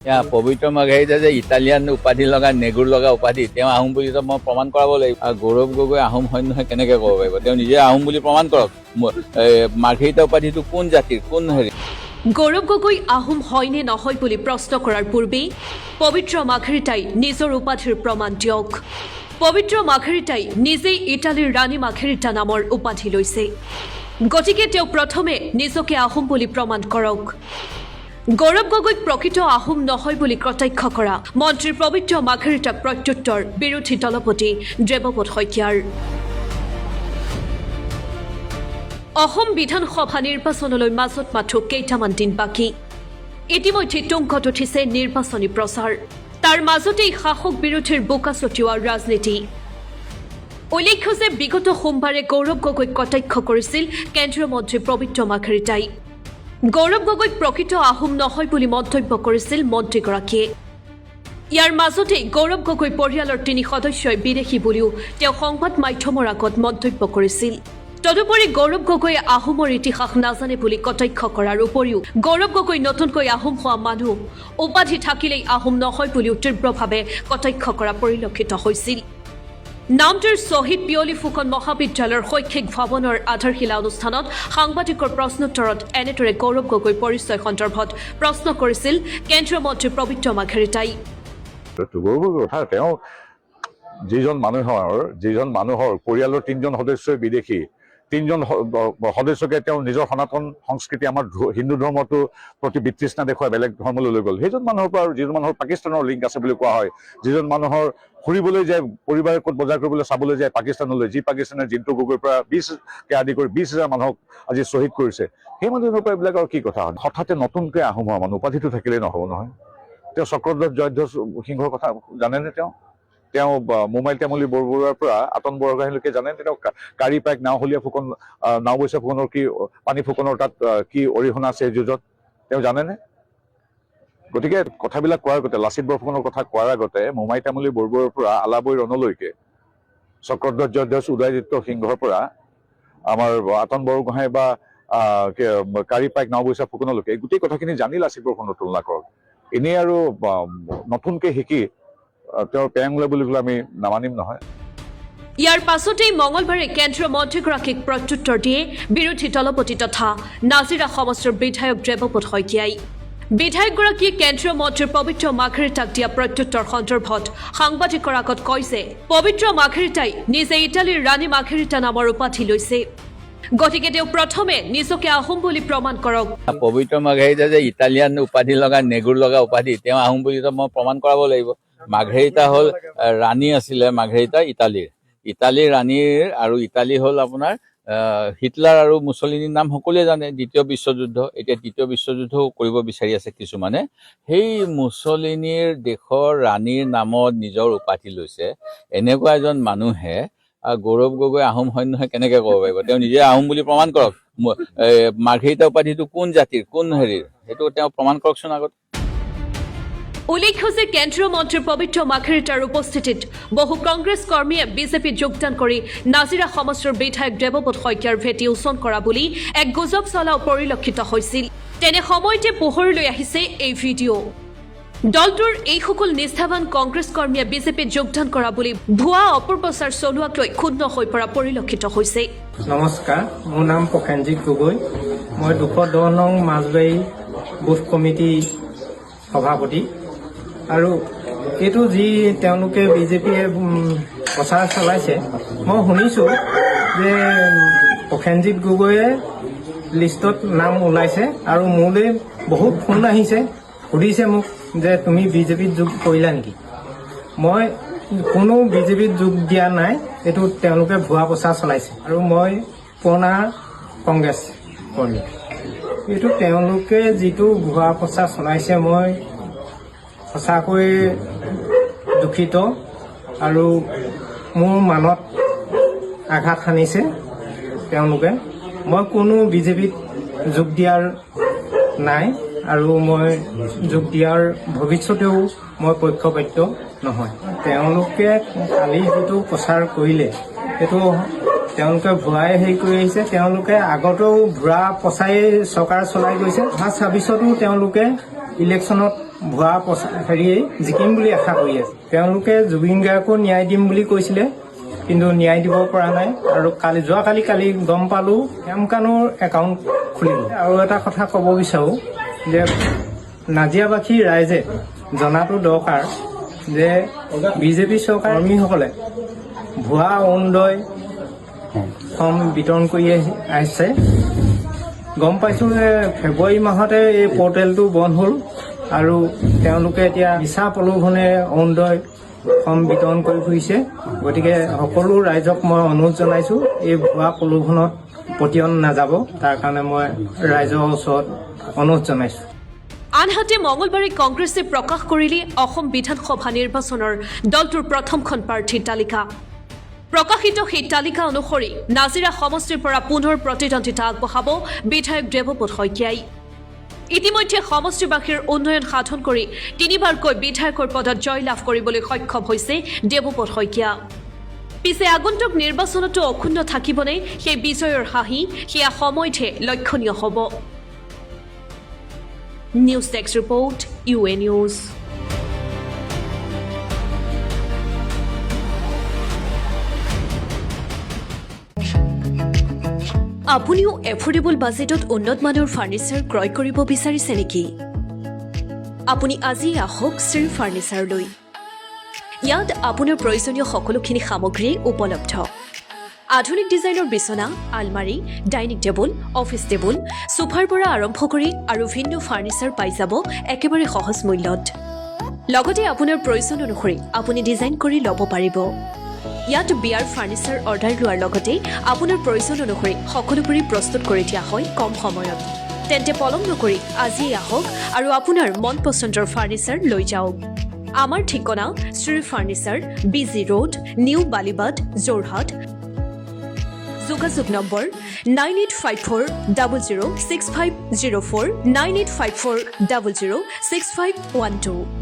পবিত্ৰ মাৰ্ঘেৰিটা যে ইটালিয়ান উপাধি লগা, নেগুৰ লগা উপাধি, তেওঁ আহোম বুলি মই প্ৰমাণ কৰাব লাগিব। আৰু গৌৰৱ গগৈ আহোম হয় নহয় কেনেকে ক'ব পাৰিব? তেওঁ নিজে আহোম বুলি প্ৰমাণ কৰক। মাৰ্ঘেৰিটা উপাধিটো কোন জাতিৰ, কোন হেৰি? গৌৰৱ গগৈ আহোম হয় নে নহয় বুলি প্ৰশ্ন কৰাৰ পূৰ্বেই পবিত্ৰ মাৰ্ঘেৰিটাই নিজৰ উপাধিৰ প্ৰমাণ দিয়ক। পবিত্ৰ মাৰ্ঘেৰিটাই নিজেই ইটালীৰ ৰাণী মাৰ্ঘেৰিটা নামৰ উপাধি লৈছে, গতিকে তেওঁ প্ৰথমে নিজকে আহোম বুলি প্ৰমাণ কৰক। গৌৰৱ গগৈক প্ৰকৃত আহোম নহয় বুলি কটাক্ষ কৰা মন্ত্ৰী পবিত্ৰ মাৰ্ঘেৰিটাক প্ৰত্যুত্তৰ বিৰোধী দলপতি দেৱব্ৰত শইকীয়াৰ। অসম বিধানসভা নিৰ্বাচনলৈ মাজত মাথো কেইটামান দিন বাকী। ইতিমধ্যে তুংগত উঠিছে নিৰ্বাচনী প্ৰচাৰ। তাৰ মাজতেই শাসক বিৰোধীৰ বোকা ছটিওৱা ৰাজনীতি। উল্লেখ্য যে বিগত সোমবাৰে গৌৰৱ গগৈক কটাক্ষ কৰিছিল কেন্দ্ৰীয় মন্ত্ৰী পবিত্ৰ মাৰ্ঘেৰিটাই। গৌৰৱ গগৈক প্ৰকৃত আহোম নহয় বুলি মন্তব্য কৰিছিল মন্ত্ৰীগৰাকীয়ে। ইয়াৰ মাজতেই গৌৰৱ গগৈ পৰিয়ালৰ তিনি সদস্যই বিদেশী বুলিও তেওঁ সংবাদ মাধ্যমৰ আগত মন্তব্য কৰিছিল। তদুপৰি গৌৰৱ গগৈয়ে আহোমৰ ইতিহাস নাজানে বুলি কটাক্ষ কৰাৰ উপৰিও গৌৰৱ গগৈ নতুনকৈ আহোম হোৱা মানুহ, উপাধি থাকিলেই আহোম নহয় বুলিও তীব্ৰভাৱে কটাক্ষ কৰা পৰিলক্ষিত হৈছিল। নামতিৰ শ্বহীদ পিয়লি ফুকন মহাবিদ্যালয়ৰ শৈক্ষিক ভৱনৰ আধাৰশিলা অনুষ্ঠানত সাংবাদিকৰ প্ৰশ্নোত্তৰত এনেদৰে গৌৰৱ গগৈৰ পৰিচয় সন্দৰ্ভত প্ৰশ্ন কৰিছিল কেন্দ্ৰীয় মন্ত্ৰী পবিত্ৰ মাৰ্ঘেৰিটাই। গৌৰৱৰ কথা, তেওঁ যিজন মানুহৰ পৰিয়ালৰ তিনিজন সদস্যই বিদেশী, তিনিজন সদস্যকে তেওঁ নিজৰ সনাতন সংস্কৃতি, আমাৰ হিন্দু ধৰ্মটোৰ প্ৰতি বিতৃষ্ণা দেখুৱাই বেলেগ ধৰ্মলৈ লৈ গ'ল, সেইজন মানুহৰ পৰা, আৰু যিজন মানুহৰ পাকিস্তানৰ লিংক আছে বুলি কোৱা হয়, যিজন মানুহৰ ফুৰিবলৈ যায়, পৰিবাৰে ক'ত বজাৰ কৰিবলৈ চাবলৈ যায় পাকিস্তানলৈ, যি পাকিস্তানে জিন্টু গগৈৰ পৰা 20কে আদি কৰি 20,000 মানুহক আজি শ্বহীদ কৰিছে, সেই মানুহজনৰ পৰা এইবিলাক আৰু কি কথা হয়? হঠাতে নতুনকৈ আহোম হোৱা মানুহ, উপাধিটো থাকিলেই নহ'ব নহয়। তেওঁ চক্ৰধ্বজ জয়ধ্বজ সিংহৰ কথা জানেনে? তেওঁ তেওঁ মোমাই তামুলী বৰবৰুৱাৰ পৰা আতন বৰগোহাঁইলৈকে জানে? তেওঁ কাৰি পাইক, নাওহলীয়া ফুকন, নাওবৈচা ফুকনৰ কি, পানী ফুকনৰ তাত কি অৰিহণা আছে এই যুঁজত, তেওঁ জানেনে? গতিকে কথাবিলাক কোৱাৰ আগতে, লাচিত বৰফুকনৰ কথা কোৱাৰ আগতে মোমাই তামুলী বৰবৰুৱাৰ পৰা আলাবৈ ৰণলৈকে, চক্ৰধ্বজ জয়ধ্বজ উদয়াদিত্য সিংহৰ পৰা আমাৰ আতন বৰগোহাঁই বা কাৰি পাইক, নাওবৈচা ফুকনলৈকে, এই গোটেই কথাখিনি জানি লাচিত বৰফুকনৰ তুলনা কৰক। এনেই আৰু নতুনকে শিকি তেওঁৰ পেংলে বুলি ক'লে আমি নামানিম নহয়। ইয়াৰ পাছতেই মঙলবাৰে কেন্দ্ৰীয় মন্ত্ৰীগৰাকীক প্ৰত্যুত্তৰ দিয়ে বিৰোধী দলপতি তথা নাজিৰা সমষ্টিৰ বিধায়ক দেৱব্ৰত শইকীয়াই। বিধায়কগৰাকীয়ে কেন্দ্ৰীয় মন্ত্ৰী পবিত্ৰ মাৰ্ঘেৰিটাক দিয়া প্ৰত্যুত্তৰ সন্দৰ্ভত সাংবাদিকৰ আগত কয় যে পবিত্ৰ মাৰ্ঘেৰিটাই নিজে ইটালীৰ ৰাণী মাৰ্ঘেৰিটা নামৰ উপাধি লৈছে, গতিকে তেওঁ প্ৰথমে নিজকে আহোম বুলি প্ৰমাণ কৰক। পবিত্ৰ মাৰ্ঘেৰিটা যে ইটালিয়ান উপাধি লগা, নেগুৰ লগা উপাধি, তেওঁ আহোম বুলি মই প্ৰমাণ কৰাব লাগিব। মাৰ্ঘেৰিটা হ'ল ৰাণী আছিলে মাৰ্ঘেৰিটা ইটালীৰ, ইটালীৰ ৰাণীৰ। আৰু ইটালী হ'ল আপোনাৰ হিটলাৰ আৰু মুছলিনীৰ নাম সকলোৱে জানে। দ্বিতীয় বিশ্বযুদ্ধ, এতিয়া তৃতীয় বিশ্বযুদ্ধও কৰিব বিচাৰি আছে কিছুমানে। সেই মুছলিনীৰ দেশৰ ৰাণীৰ নামত নিজৰ উপাধি লৈছে। এনেকুৱা এজন মানুহে গৌৰৱ গগৈ আহোম হয় নহয় কেনেকে ক'ব পাৰিব? তেওঁ নিজে আহোম বুলি প্ৰমাণ কৰক। মাৰ্ঘেৰিটা উপাধিটো কোন জাতিৰ, কোন হেৰিৰ, সেইটো তেওঁ প্ৰমাণ কৰকচোন আগত। উল্লেখ্য যে কেন্দ্ৰীয় মন্ত্ৰী পবিত্ৰ মাৰ্ঘেৰিটাৰ উপস্থিতিত বহু কংগ্ৰেছ কৰ্মীয়ে বিজেপিত যোগদান কৰি নাজিৰা সমষ্টিৰ বিধায়ক দেৱব্ৰত শইকীয়াৰ ভেটি উছন কৰা বুলি এক গুজব চলাও পৰিলক্ষিত হৈছিল। তেনে সময়তে পোহৰলৈ আহিছে এই ভিডিঅ'। দলটোৰ এইসকল নিষ্ঠাবান কংগ্ৰেছ কৰ্মীয়ে বিজেপিত যোগদান কৰা বুলি ভুৱা অপপ্ৰচাৰ চলোৱাক লৈ ক্ষুণ্ণ হৈ পৰা পৰিলক্ষিত হৈছে। নমস্কাৰ, মোৰ নাম প্ৰসেনজিৎ গগৈ। মই 210 নং মাজবাৰী বুথ কমিটি সভাপতি। আৰু এইটো যি তেওঁলোকে বিজেপিয়ে প্ৰচাৰ চলাইছে, মই শুনিছোঁ যে প্ৰসেনজিৎ গগৈয়ে লিষ্টত নাম ওলাইছে আৰু মোলৈ বহুত ফোন আহিছে, সুধিছে মোক যে তুমি বিজেপিত যোগ কৰিলা নেকি। মই কোনো বিজেপিত যোগ দিয়া নাই, এইটো তেওঁলোকে ভুৱা প্ৰচাৰ চলাইছে আৰু মই পুৰণা কংগ্ৰেছ কৰ্মী। এইটো তেওঁলোকে যিটো ভুৱা প্ৰচাৰ চলাইছে, মই সঁচাকৈ দুখিত আৰু মোৰ মানত আঘাত সানিছে তেওঁলোকে। মই কোনো বিজেপিত যোগ দিয়াৰ নাই আৰু মই যোগ দিয়াৰ ভৱিষ্যতেও মই পক্ষপাতিত্ব নহয়। তেওঁলোকে কালি যিটো প্ৰচাৰ কৰিলে, সেইটো তেওঁলোকে ভুৱাই হেৰি কৰি আহিছে। তেওঁলোকে আগতেও ভুৱা প্ৰচাৰেই চৰকাৰ চলাই গৈছে। অহা 26তো তেওঁলোকে ইলেকশ্যনত ভুৱা হেৰিয়ে জিকিম বুলি আশা কৰি আছে। তেওঁলোকে জুবিন গাৰ্গকো ন্যায় দিম বুলি কৈছিলে, কিন্তু ন্যায় দিব পৰা নাই। আৰু কালি যোৱাকালি কালি গম পালো শ্যামকানুৰ একাউণ্ট খুলিব। আৰু এটা কথা ক'ব বিচাৰো যে নাজিৰাবাসী ৰাইজে জনাটো দৰকাৰ যে বিজেপি চৰকাৰ কৰ্মীসকলে ভুৱা অৰুণোদয় ফৰ্ম বিতৰণ কৰি আহিছে। গম পাইছো যে ফেব্ৰুৱাৰী মাহতে এই পৰ্টেলটো বন্ধ হ'ল আৰু তেওঁলোকে এতিয়া মিছা প্ৰলোভনে অৰুণোদয় ফৰ্ম বিতৰণ কৰি ফুৰিছে। গতিকে সকলো ৰাইজক মই অনুৰোধ জনাইছো, এই ভুৱা প্ৰলোভনত পতিয়ন নাযাব। তাৰ কাৰণে মই ৰাইজৰ ওচৰত অনুৰোধ জনাইছো। আনহাতে মঙলবাৰে কংগ্ৰেছে প্ৰকাশ কৰিলে অসম বিধানসভা নিৰ্বাচনৰ দলটোৰ প্ৰথমখন প্ৰাৰ্থীৰ তালিকা। প্ৰকাশিত সেই তালিকা অনুসৰি নাজিৰা সমষ্টিৰ পৰা পুনৰ প্ৰতিদ্বন্দ্বিতা আগবঢ়াব বিধায়ক দেৱব্ৰত শইকীয়াই। ইতিমধ্যে সমষ্টিবাসীৰ উন্নয়ন সাধন কৰি তিনিবাৰকৈ বিধায়কৰ পদত জয় লাভ কৰিবলৈ সক্ষম হৈছে দেৱব্ৰত শইকীয়া। পিছে আগন্তুক নিৰ্বাচনতো অক্ষুণ্ণ থাকিবনে সেই বিজয়ৰ হাঁহি, সেয়া সময়তহে লক্ষণীয় হ'ব। News desk report, UA News. আপুনিও এফৰ্ডেবল বাজেটত উন্নত মানৰ ফাৰ্নিচাৰ ক্ৰয় কৰিব বিচাৰিছে নেকি? আপুনি আজিয়েই আহক শ্ৰী ফাৰ্নিচাৰলৈ। ইয়াত আপোনাৰ প্ৰয়োজনীয় সকলোখিনি সামগ্ৰী উপলব্ধ। আধুনিক ডিজাইনৰ বিচনা, আলমাৰী, ডাইনিং টেবুল, অফিচ টেবুল, চোফাৰ পৰা আৰম্ভ কৰি আৰু ভিন্ন ফাৰ্নিচাৰ পাই যাব একেবাৰে সহজ মূল্যত। লগতে আপোনাৰ প্ৰয়োজন অনুসৰি আপুনি ডিজাইন কৰি ল'ব পাৰিব। ইয়াত বিয়াৰ ফাৰ্নিচাৰ অৰ্ডাৰ লোৱাৰ লগতে আপোনাৰ প্ৰয়োজন অনুসৰি সকলোবোৰেই প্ৰস্তুত কৰি দিয়া হয় কম সময়ত। তেন্তে পলম নকৰি আজিয়েই আহক আৰু আপোনাৰ মন পচন্দৰ ফাৰ্নিচাৰ লৈ যাওক। আমাৰ ঠিকনা Shri furniture, B G road, new Balibat, Jorhat. যোগাযোগ নম্বৰ 9854006504, 9854006512।